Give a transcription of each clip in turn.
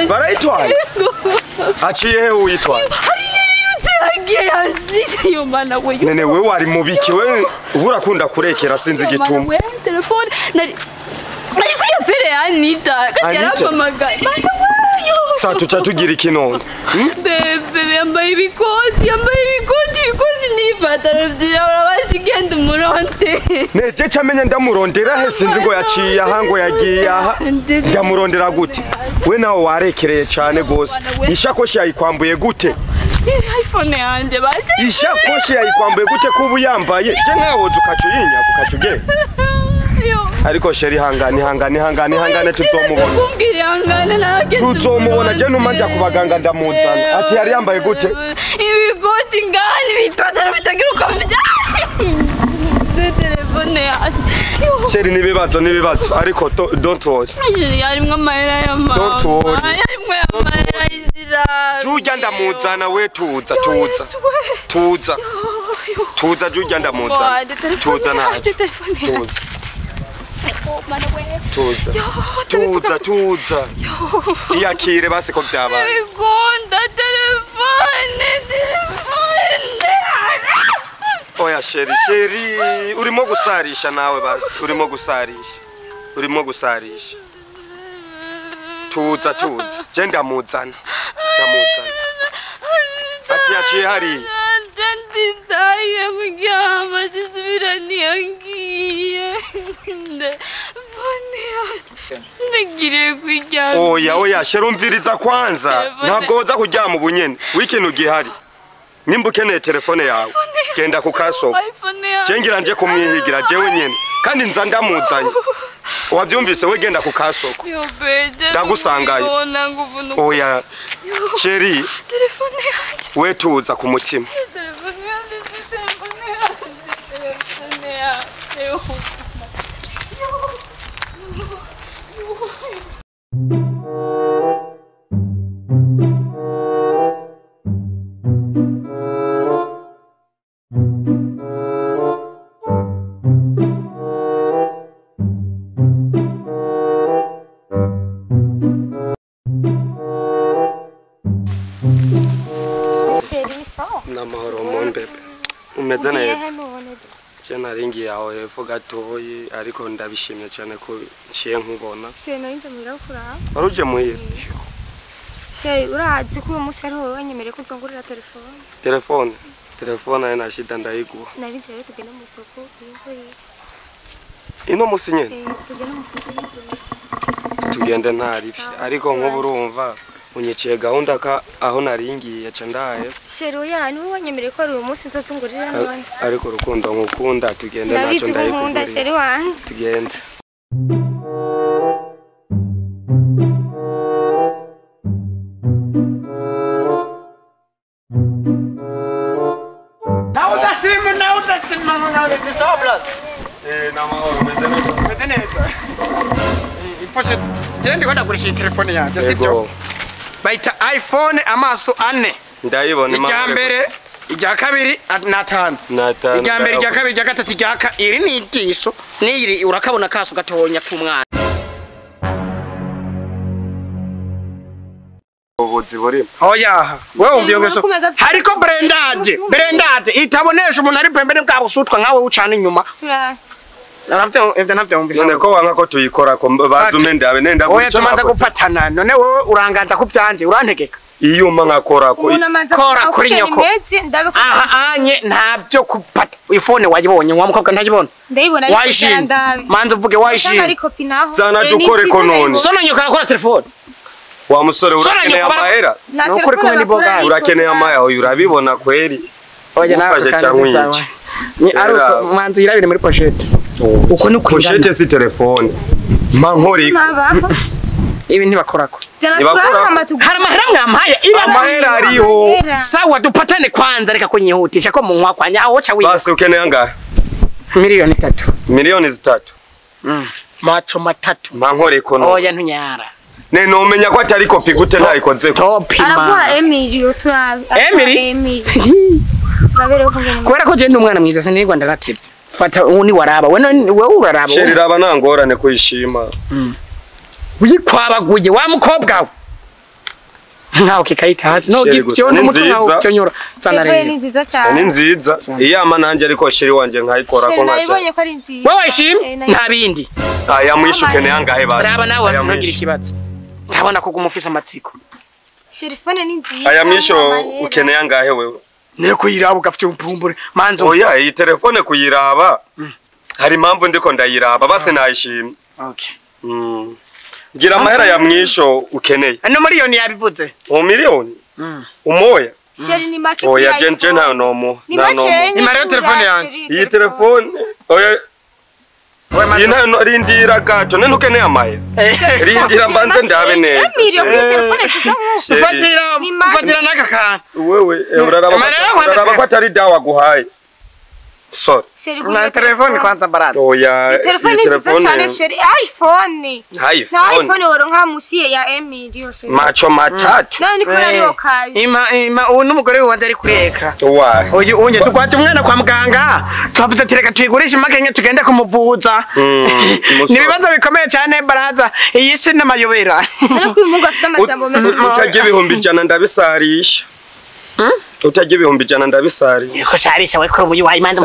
Barayitwaye aciye uyitwaye nene we wari mubiki we uburakunda kurekera sinzi igituma telefone nari kuri apere Anita kandi yarampamagaye. Sa tuca tugira ikinono bebe yambaye ibikoti ibikoti n'ipataro byirabura basigenda umuronde neje camenya ndamurondera he sinzi ngo yaciye aha ngo yagiye aha ndamurondera gute we nawe warekereye cyane gose ishakoshi yayikwambuye gute iPhone yanjye basi ishakoshi yayikwambuye gute kubu yambaye je nkawoza ukacuyinya kukacugenda. Ariko sheri hangane hangane hangane hangane tuzomubona. Tuzomubona je numanja kubaganga ndamuzana. Ati yari yambaye gute? Ibigoti ngani bitwatara bitagira uko bijya. Telefone yanjye. Sheri nibibazo nibibazo ariko don't worry. Yarimwe amahera ya mama. Don't worry. Yarimwe amahera izira. Jujya ndamuzana we tuza tuza. Tuza. Tuza jujya ndamuzana. Tuza naje. Tuza. Tuza tuza tuza iyakire basi ko byabaye igunda telefone telefone. Oya sheri sheri urimo gusarisha nawe basi urimo gusarisha urimo gusarisha tuza tuza je ndamuzana ndamuzana ati yaciye hari ndizaye kuryama zisubira niyangiye ndagiriye kuryama. Oya oya sheri umviriza kwanza ntabwo woza kuryama ubunyene w'ikintu gihari nimba ukeneye telefone yawe genda ku kasoko je ngira nje kumwihigira jewe nyene kandi nza ndamuzanye wabyumvise we genda ku kasoko ndagusangayo. Oya sheri telefone yanjye we tuza ku mutima. Umeze neza je naringiye aho hepfo gatoyi ariko ndabishimye cyane ko nciye nkubona. She narinze muhira kuraba. Waruje muhira? She urazi ko uyu munsi ari wowe wanyemereye ko nzongurira telefone. Telefone? Telefone ayo na shida ndayiguha. Narinze rero tugenda mu soko uyingurire. Ino musi nyene? Tugenda mu soko uyingurire. Tugende ntaribi ariko nk'ubu urumva unyiciye gahunda ka aho naringiye yaca ndaye. Shero ya ni wanyemereye ko ari uyu munsi nzozungurira none. Ariko urukundo nkukunda tugende naco ndayikunda sheri wanje. Tugende. Je ndiko ndagurisha telefone yanje sibyo? Bayita iPhone amaso ane. Ndayibona irya mbere, irya kabiri na tanu. Irya mbere, irya kabiri, irya gatatu, irya ka iri ni igiso, n'iri urakabona kaso gatonya k'umwana. Ubuzi burimo. Oya, wewe wumva iyo ngeso. Hariko brandage, brandage itabonesha umuntu ari pembeni bwa busutwa nkawe ucana inyuma. Navyo ivyo navyo wumvise. None ko wanga ko tuyikora ko bazume ndabe nenda Oya tumanza gufatana. None wewe uranganza ku byanje urantegeka. Iyo umpa nkakora ko Kora kuri nyoko. Aha anye ntabyo kupata. Ifone wayibonye wa mukobwa ntayibona. Ndayibona Wayishimye. Manza uvuge wayishimye. Ariko pinaho. Zana dukore ko none. Sona nyoko arakora telefone. Wa musore urakeneye amahera. Nukuri kumwe ni boga. Urakeneye amahera oya urabibona kweri. Oya nawe cyangwa iki. Ni aruko manza irabire muri pochette. Uko ni pochette si telefone. Mpa nkori. Ibi ntibakorako. Ntibakorako. Hari amahera mwampaye Amahera ariho. Sawa dupatane kwanza reka kunyihutisha ko munywa kwanya aho cha wiba. Basi ukeneye angahe? Miliyoni 3. Miliyoni 3. Macho matatu. Mpa nkori ko none. Oya ntunyara. Ne nomenya ko atari kopi gute ntayikozeko. Topi ma. Araguha Emily turabe. Emily? Turabere ko ngene. Kubera ko je ndi umwana mwiza sinigwa ndaratevye. Fata uni waraba. Wewe uraraba. Sheri raba nangorane kuyishima. Uyikwabaguye wa mukobwa we. Nkaho kikayita hasi. No gift yo n'umuco nkaho cyonyora. Sana Telefone ni rero. nziza Sa ni cyane. nziza. Iyama nanje ariko sheri wanje nkayikora ko Sheri nkaca. nayibonye ko ari nziza. Wewe wayishimye? Nta bindi. Aya mwishu ukeneye angahe basi? Raba nawe Aya wasinogira mwishu. ikibazo. Ndabona ko gumufisa amatsiko. Sheri phone ni nziza. Aya mwisho ukeneye angahe wewe? Ne kuyiraba ugafite umpumbure. Manzo. Oya iyi telefone kuyiraba. Hari impamvu ndiko ndayiraba basi nayishimye. Okay. Ngira amahera ya mwisho ukeneye. No miliyoni yabivuze. Mu miliyoni? Umoya? Sheri ni make. Oya je ntayo nomu. Ni make. Imara yo telefone yanje. Iyi telefone oya iyi ntayo rindira gato none ukeneye amahera. Rindira mbanze ndabe neza. Emily kuri telefone nziza nkuko. Sheri, Fatira Ni make. fatira naka kantu. Wewe uraraba Amarero ko atari dawa guhaye. Sorry. Sheri Na telefone kwanza barata. Oya Telefone iyi nziza cyane Sheri iPhone. Na iPhone. iPhone woronka musi ya Emily yo Sheri. Macho matatu. None niko ariyo kazi. Ima ima uyu n'umugore wanje ari kuri ekra. Wa. Uyu unje tugwaje umwana kwa muganga. Twavuze ati reka tuyigurishe makenya tugende kumuvuza. Umusore. Ni ibibazo bikomeye cyane baraza. Iyi si n'amayobera. Ariko uyu mungu afise amajambo menshi. Utajya 100,000 ndabisarisha. Utajya 100,000 ndabisarisha. Ko sharisha we kuri uyu wayimanza.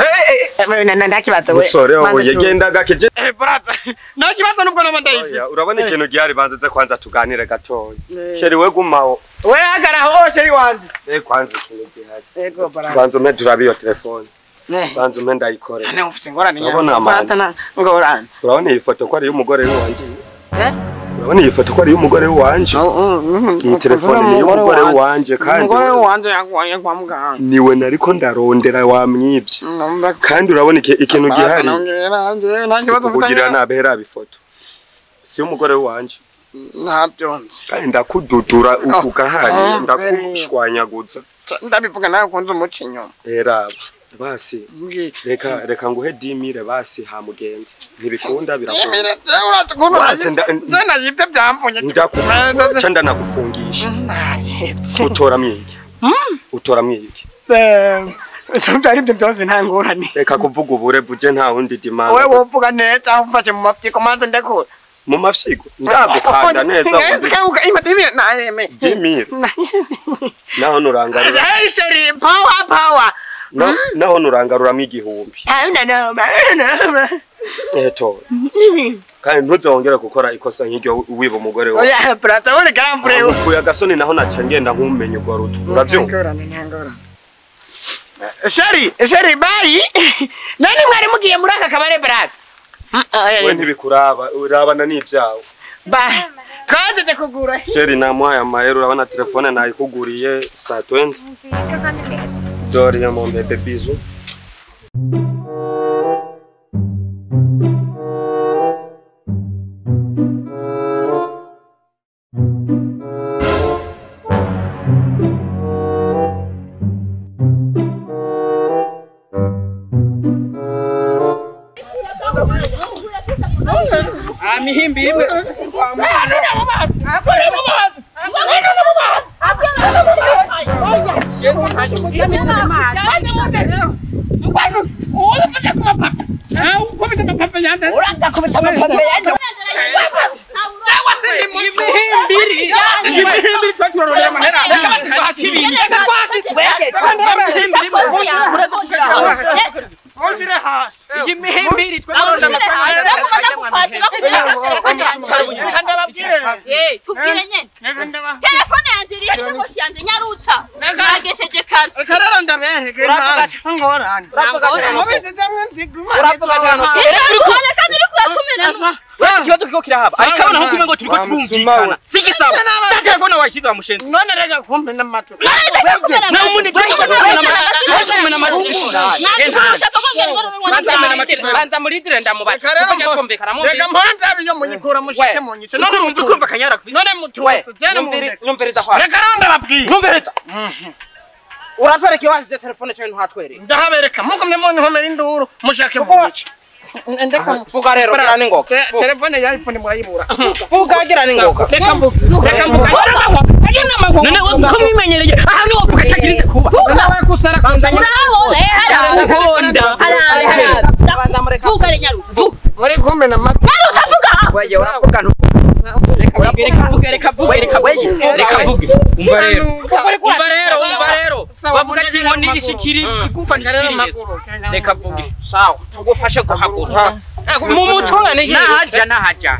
Nta kibazo we. Musore oye genda gakije. Baraza. Nta kibazo nubwo naba ndayifise. Oya urabona ikintu gihari banze ze kwanza tuganire gatoya. Sheri we gumaho. We hagara ho sheri wanje. Eh kwanza ikintu gihari. Yego baraza. Banze umpe turabe iyo telefone. Banze umpe ndayikore. Ane ufise ingorane Urabona amande. Fata ngorane. Urabona iyi foto ko ari iy'umugore wanje. Urabona iyi foto ko ari iy'umugore wanje. Iyi telefone ni iy'umugore wanje kandi umugore wanje yaguye kwa muganga. niwe nariko ndarondera wamwibye. Kandi urabona ikintu gihari. Kugira nabe hera bifoto. Si umugore wanje. Ntabyonze. Kandi ndakududura ukugahari ndakushwanyaguza. Ndabivuga nawe kunze umuca inyuma. Era basi reka nguhe 10000 basi hamugende. Ntibikunda birakunda. Basi nayibye byamvunye. Ndakuca ndanagufungisha. Utora mwiki. Utora mwiki. Byari ibyo byose nta ngorane. Reka kuvuga ubure buje nta wundi dimanga. Wewe wovuga neza umfashe mu mafyiko manze ndakura. Mu mafyiko ndagukanda neza. Dimire. Naho nurangarura. Hey Sheri, power power. Naho nurangaruramo 1000. Eto. Kandi ntuzongera gukora ikosa nk'iryo wiba umugore wawe. Oya brata uri gamfure. Kuya gasoni naho naca ngenda nkumenya urwo ruto. Uravyumva? Sheri, Sheri bye. Nani mwari mugiye muri aka kabare brata? We ntibikuraba, urabana n'ibyawe. Bye. Twajeje kugura. Sheri namuhaye amahera urabona telefone nayikuguriye saa 20. Nziza kandi merci. Dore ya mon bébé bisous. Mihimbi imwe. Imihimbiri. Imihimbiri twaturarondera amahera. Reka twasi. Munzire hasi. Imihimbiri twaturarondera amafaranga. Reka ndababwire. Tubwire nyene. Reka ndaba. Telefone yanje iri isakoshi yanje nyarutsa. Nagesheje karti. Reka rero ndabereke nta ngorane. Mubisizemwo inzigo Imana Uravuga cyane. Iraguhana kandi uriko uratumena. Ikibazo kiko kirahaba. Ariko abona nko kumengo turiko turumvikana. Sigisaba. Ta telefone wayishize wa mushenzi. None reka kumena amatwi. Na umundi kumena amatwi. Banza muridire ndamubaza. Reka rero Kuko twumvikana mu. Reka mpora nzabe iyo munyikura mushike munyice. None mwumva kumva kanyara kufise. None mutuze jene mundeke. Nyumviriza kwa. Reka rero ndababwire. Nyumviriza. Uratwereka iyo wasize telefone cyangwa ntuhatwereke? Ndahabereka mugumye munihomera induru mushake munyice. Ndeka Vuga rero gira n'ingoga. Telefone ya iPhone murayibura. Vuga gira n'ingoga. Reka mvuge. Reka mvuge. None ko mwimenyereye aha ni wovuga atagirinze kuba. Kusara Banza Urabona harabe. Honda. Harabe harabe. Vuga re nyaruka. Vuga. Muri kumena amatwi. Nyaruka vuga. Weye uravuga ntuvuga. Reka vuge reka vuge reka vuge reka vuge. Umva rero. Umva rero umva rero. Bavuga ati inkoni ishikiri igufa nishikiri Yesu. Reka vuge. Sawa, tugufashe guhaguruka. Mu muco nahaja nahaja.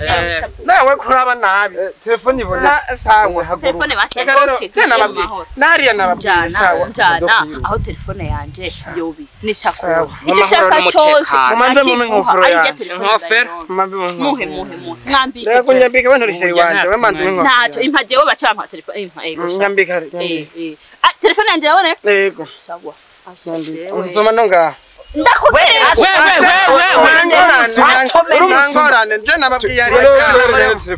Nawe kuraba nabi. Telefone ibona. Sawa. Telefone basi. Reka rero jene nababwire. Nariya nababwire Njana, sawa. njana aho telefone yanje yobi nishakura. Sawa. Icyo ushaka cyose. Mumanze mume inkofero Arya yanjye. telefone Inkofero. ndayironka. Muhe muhe muhe. Mwambike. Reka kunyambika we nturishyira iwanje we manze inkofero. Ntacyo impa jewe baca bampa telefone impa ego. sha. Nyambika. Eh eh. Ah telefone yanje yabone. Yego. Sawa. Nsoma no ngaha. Ndakubwira. We we we we. Ntangorane nje nababwiye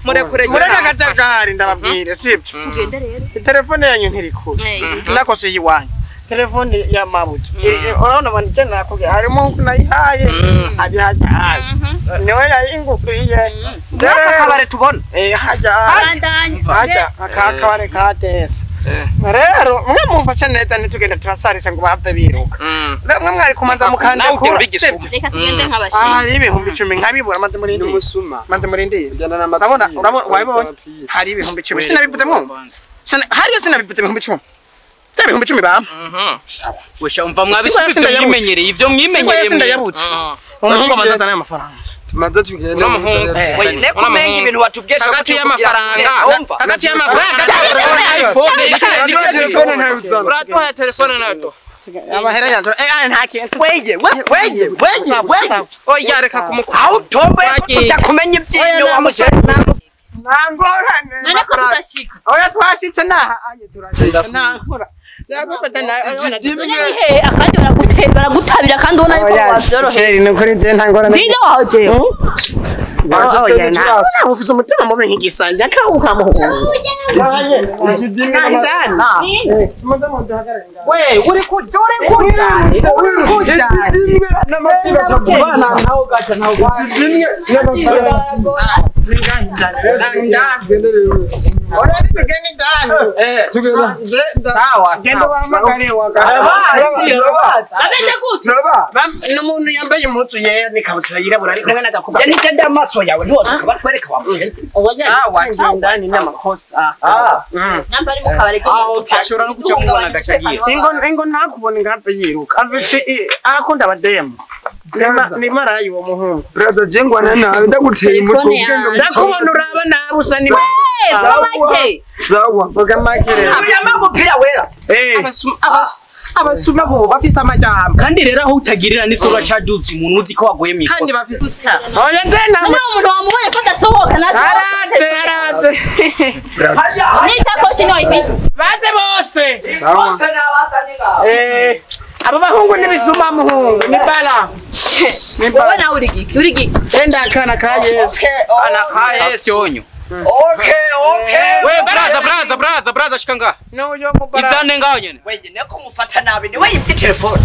Murekure muri aka kajagari ndababwire sibyo. Tugende rero. Telefone yanyu ntiri kure. Nakose iwanyu. Telefone ya mabuja. Urabona abantu nje nakubwiye harimo nayihaye ari hajya. Niwe yayingukwiye. Aka kabare tubona. Hajya. Bandanye. Hajya aka kabare ka Tesa. Rero mwe mumfashe neza ntitugende turasarisha ngo bahave biruka. Mwe mwari kumanza mukanda Nawe ugera kura. ubigisuma. Reka tugende Ah, nk'abashinwa. 10,000 nkabibura maze murindire. N'umusuma. Maze murindire. Ujyana n'amapira. Urabona urabona wabibonye hari 10,000 sinabivuze mwumva. Hariyo sinabivuze 10,000. Bya 10,000 bampa. Wesha umva mwabisubizo Sindayabutse. mwimenyereye ivyo mwimenyereye. Sindayabutse. Sindayabutse. Umuhungu abanza azana ayo mafaranga. Tumanze tugende. Uramuhungu. Weye neko umenga ibintu watubwiye Hagati y'amafaranga. Hagati y'amafaranga. Telefone ntayuzana. Uraduha telefone nayo. Amahera yanjye. Nta kintu. Weye weye weye weye. Oya reka kumukura. Aho utomboye ko tujya kumenya ibyinyo wa mushenzi. Nta ngorane. None ko tudashika. Oya twashitse naha. Aye turashitse nta nkora. Ndagufata nawe. None ni hehe akandi baragutera baragutabira kandi ubona yuko wabyoroheye. Sheri ni ukuri nje nta ngorane. Ninde waje? Oya nawe ufite umutima mubi nk'igisanja akawukamuhunga. We uri kujya uri kujya uri kujya. Imwe n'amapira Bana nawe gacha nawe gacha. Imwe n'amapira. Sawa Genda sawa. wahamagare Abeje gute? n'umuntu yambaye impuzu yera n'ikabutura yirabura ari kumwe n'agakobwa. Nijye ndi amaso yawe ntiwoza kubatwereka wa mushenzi. Oya ndani n'amakosa. Namba ari mu kabare Ah, okay, ashobora no guca kumubona agaca agiye. Ingo ingo ntakubona ingapfe yiruka. Afise arakunda abademu. Ni marayi uwo muhungu. Brother jengwana nawe ndaguteye Telefone umutwe yanjye. Ndakubona uraba nabi usa ni make. Sawa. Vuga make rero. Yambaye umupira wera. Abasuma bo bafise amajambo. Kandi rero aho utagirira n'isura caduze umuntu uzi ko waguye mu Kandi ikosa. bafise Oya nje na None uwo muntu wamubonye ko adasohoka Araze araze. N'isakoshi niyo ifise. Baze bose. Sawa. Bose n'abazanye ngaho. Abo bahungu n'ibisuma muhungu ni bala. Ni Wowe bala. nawe uri giki? Uri giki? Enda akana ka Yesu. Okay, Ana ka Yesu onyo. okay, okay. We braza braza braza braza shika ngaha. N'uyo mubara. Izane ngaho nyene. Weye neko mufata nabi niwe yibye telefone.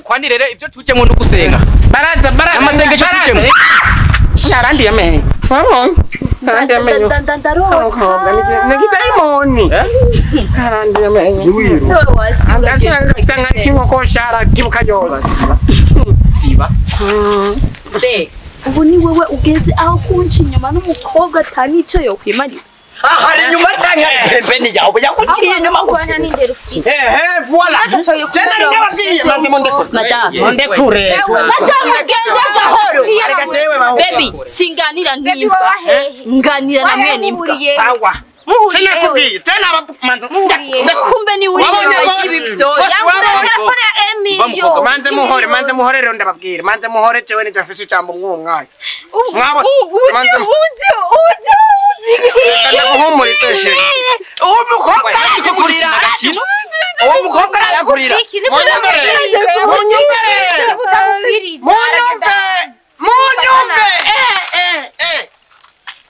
Kwani rero ivyo tujemwo no gusenga. Baraza baraza. Amasengesho tujemwo. Yarandiye amenyo. Wabonye? Yarandiye amenyo. Ndaroha. Umukobwa ni kidayimoni. Yarandiye amenyo. Ntiwiruke. Wowe wasi. Ndasanga nk'inkoko shara kibuka yose. Ziba. Be, ubu ni wewe ugeze aho kunca inyuma n'umukobwa atanico yokwimarira. Ahari nyuma canke ari pembeni yawe yaguciye inyuma Ubona ni ndero ufise. Ehe, voilà. Jena ndababwiye manze mundekure. Madame. Mundekure. Bazamugende gahoro. Areka jewe baho. Baby, singanira Baby n'imbwa. wowe hehe? Nganira na mwene imbwa. Sawa. Muhuriye Sinakubwiye. Jena manze. Kumbe ni uri Wabonye inyuma boss? y'ibi byose. Boss wabonye? Telefone ya Emilio. Manze muhore, manze muhore rero ndababwira. Manze muhore jewe nije mfise ijambo mw'uwo mwanya. Mwabo- Manze- Ndaguhumurize she. Uwo mukobwa arazigurira. Uwo mukobwa arazigurira. Munyumve. Munyumve. Munyumve.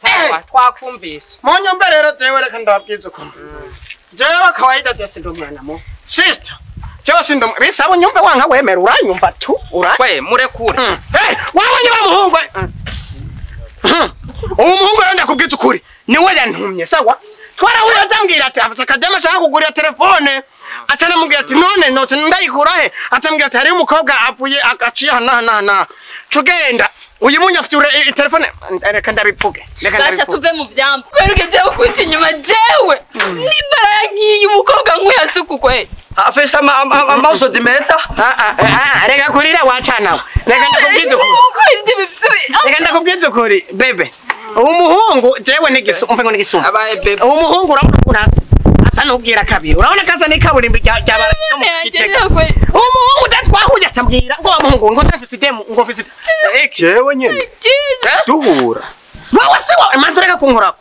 Sawa, twakumvise. Munyumve rero jewe reka ndababwiza ukuntu. Jewe kawaida je sindi umwana mu. Sister. Jewe sindi bisaba unyumve wanka wemera uranyumva tu. Ura. We murekure. Hey, wabonye wa muhungu. Uwo muhungu rero ndakubwiza ukuri. Niwe yantumye sawa. Twarahuye azambwira ati afite akadema ashaka kugurira telefone. Aca namubwira ati none noce ndayikura he? Atambwira ati hariyo umukobwa avuye aciye aha n'aha n'aha n'aha. Cugenda. Uyu munyu afite telefone reka ndabivuge. Reka Basha ndabivuge. tuve mu byambo. Kweruke jewe kwita inyuma jewe. Nimara nkiyi umukobwa nkuya suku kwe. Afise amaso meza. Reka kurira wacana. Reka ndakubwiza ukuri. Reka ndakubwiza ukuri bebe. Uwo muhungu jewe ni gisuma umve ngo ni gisuma. Abaye bebe. Uwo muhungu urabona ukuntu asa. Asa n'ubwira kabiri. Urabona ko asa n'ikaburimbi rya bara ryo mu Gitega. Uwo muhungu udatwahuye acambwira ngo wa muhungu ngo ndafise idemu ngo mfise iki. Jewe nyene duhura. Wewe si wa manze reka kunkorako.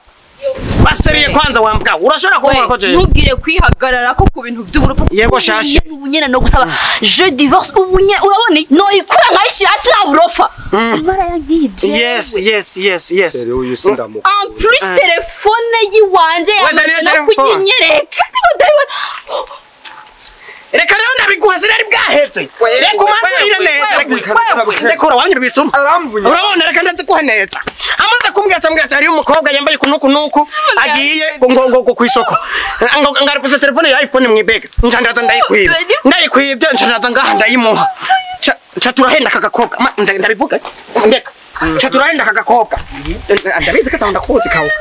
Baseriye kwanza wambwa. Urashobora kunkorako jewe. Ntugire kwihagarara ko ku bintu by'uburupfu. Yego shashe. Ubunyene no gusaba je divorce ubunye urabona noyikura nkayishira hasi nta burofa. Imara ya nkiyi jewe. Yes yes yes yes. Seri uyu sindamuka. En plus telefone yiwanje Wazaniye yamaze no telefone. kuyinyereka. Siko ndabibona. Reka rero nabiguha sinari bwaheze. Reka umanzurire neza. Reka wamye bisuma. Aramvunya. Urabona reka ndazikuha neza. Amaze kumbwira acambwira ati hariyo umukobwa yambaye kunuku nuku agiye ngo ngo ngo kwisoko. Ngo ngarufise telefone ya iPhone mwibega. Nca ndaza ndayikwiba. Ndayikwibye nca ndaza ngaha ndayimuha. Nca turahenda aka gakobwa. Ndabivuga. Ndeka. Nca turahenda aka gakobwa. Ndabizi ko atanda kuzi kawe.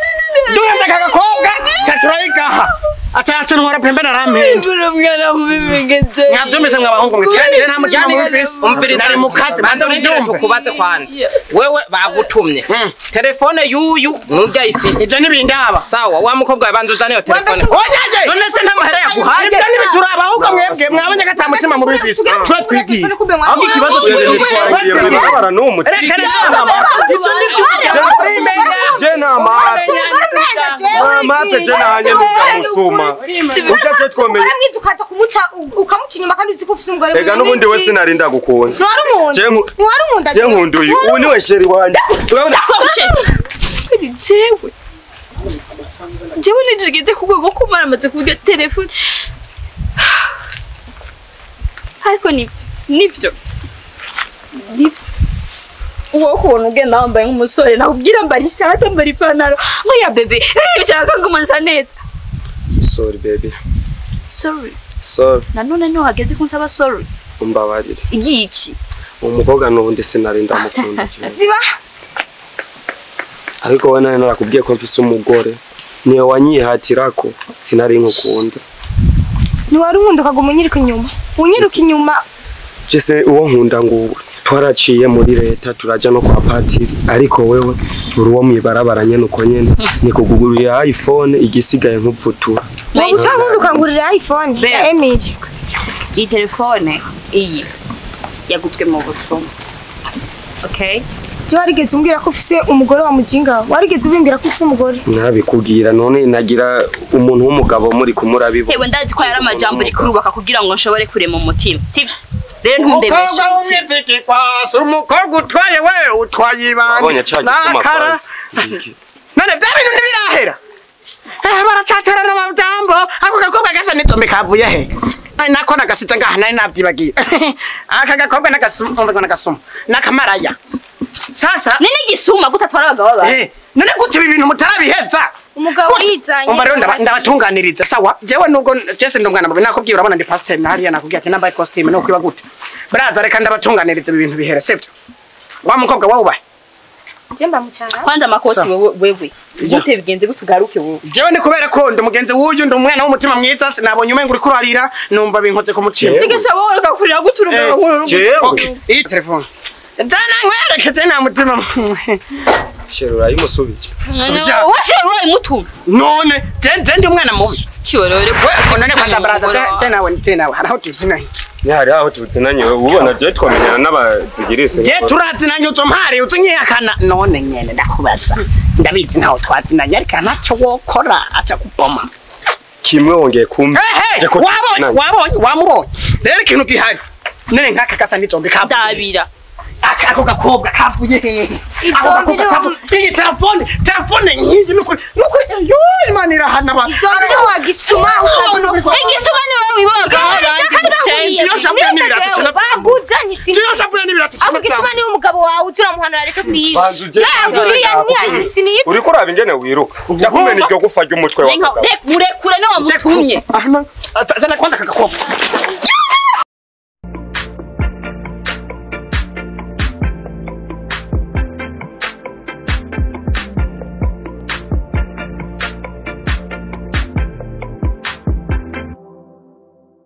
Duhenda aka gakobwa nca turayigaha. Aca ntwara pembeni arampenda. Mwana mubimegeze. Mwavyumvise mwabahungu mwe. Kandi nta mutima mubi mfise. Nari mukate banza mubyumve. Tukubaze kwanza. Wewe bagutumye. Telefone yuyu nujya ifise. Ivyo ntibindaba. Sawa, wa mukobwa banza uzane iyo telefone. Oyaye! None se nta mahera yaguhaye? Ivyo ntibituraba ahubwo mwebwe mwabonye ko ata mutima mubi mfise. Tuba twigiye. Ahubwo ikibazo Seri turi twagiye mw'ibarabara n'uwo mutima. Reka reka. Je nta mape. Nta mape je nahanye n'ubwamusuma. Urya je twomeye. Uramwiza ukaza kumuca ukamuca inyuma kandi uzi ko ufise umugore. Ega n'ubundi we sinarinda gukunza. Ntiwari umuntu. Ntiwari umuntu. Je nkunda uyu. Uyu niwe sheri wanje. Urabona Jewe. Jewe nigeze ku rwego ko maramaze kurya telefone. Ariko nibyo, nibyo. Nibyo. Uwo ukuntu ugenda wambaye nk'umusore nakubwira mbara ishati mbara ipantaro nk'aya bebe bishaka ngo nsa neza. Sorry baby. Sorry. Sorry. Nanone niho hageze ko nsaba sorry. Umbabarire. Igiki. Umukobwa n'ubundi sinarinda mukunda. Ziba. Ariko we nari narakubwiye ko mfise umugore. Niyo wanyihatirako sinari nkukunda. Ntiwari unkunda ukaguma unyiruka inyuma. Unyiruka inyuma. Jese uwo nkunda ngo twaraciye muri leta turaja no kwa patiri ariko wewe uri uwo mwibarabara nyene uko nyene nikugugurira iPhone igisigaye nkupfutura. Wowe utankunda ukangurira iPhone ya Emily. Iyi telefone iyi yagutswe mu busuma. Okay? Je warigeze umbwira ko ufise umugore wa mujinga? Warigeze ubimbwira ko ufise umugore? Nabikubwira none nagira umuntu w'umugabo muri kumurabibo. Hewe ndazi ko yari amajambo uri kurubaka kugira ngo nshobore kurema umutima. Sivyo? Rero ntundebeshe. Umukobwa w'umwizigirwa si umukobwa utwaye we utwaye ibandi. Wabonye ca gisuma kwanza. None vya bintu ntibirahera. Baracaterana amajambo. Ako gakobwa gasa n'izombe kavuye he? Nako nagasize ngaha nari navyibagiye. Aka gakobwa n'agasuma, umva ngo n'agasuma. N'akamaraya. Sasa Nini gisuma gutatwara abagabo bawe? None gute ibi bintu mutarabiheza? Umugabo yizanye. Umva rero ndabatunganiriza sawa. Jewe nubwo Jesse ndungana mubi nakubwiye urabona ndi pastor na hariya nakubwiye ati nambaye costume no kwiba gute. Baraza reka ndabatunganiriza ibi bintu bihere sivyo? Wa mukobwa wawe ubahe. Je mba mucara. Kwanza amakoti wewe wewe. Gute bigenze gutugaruke wowe. Jewe ni kubera ko ndi mugenzi w'uyu, ndi umwana w'umutima mwiza, sinabonye umengo uriko urarira, numva binkoze ku mutima. Nigeze wowe ugakurira guturuka nkuru. Jewe. Okay, iyi telefone. Jana nkwerekeze nta mutima. Chéri urayimusubije. Wowe urayimutumye. None je ndi umwana mubi. Kiworore We none kwanza brother, je nawe haraho tuzinanye. Ni hari aho tuzinanye ubona je twamenyana n'abazigirise. Je turazinanye uzo mpari uzinyihakana none nyene ndakubaza. Ndabizi ntaho twazinanye ariko ntaco wokora aca kuboma. Kimwe wongeye kumpa. Ehe, wabonye wabonye wamubonye. Rero ikintu gihari. None nk'aka gasa n'izombi kavuye. Ndabira. Ako gakobwa kavuye hehe? Izombi Iyi telefone nk'iyi nukuri nukuri yo Imana irahana abantu. Izombi wagisuma ukazi no Igisuma ni wowe wiboga. Iyo shavuye n'ibirato cyane. Baguza ntisini. Iyo shavuye n'ibirato cyane. Ako gisuma ni umugabo wawe turamuhanura areke kwiba. Banza uje. Yaguriye ni sinibye. Uriko uraba ingene wiruka. Ndakumena iryo gufa ry'umutwe wawe. Murekure ni wamutumye. Zana kwanza aka gakobwa.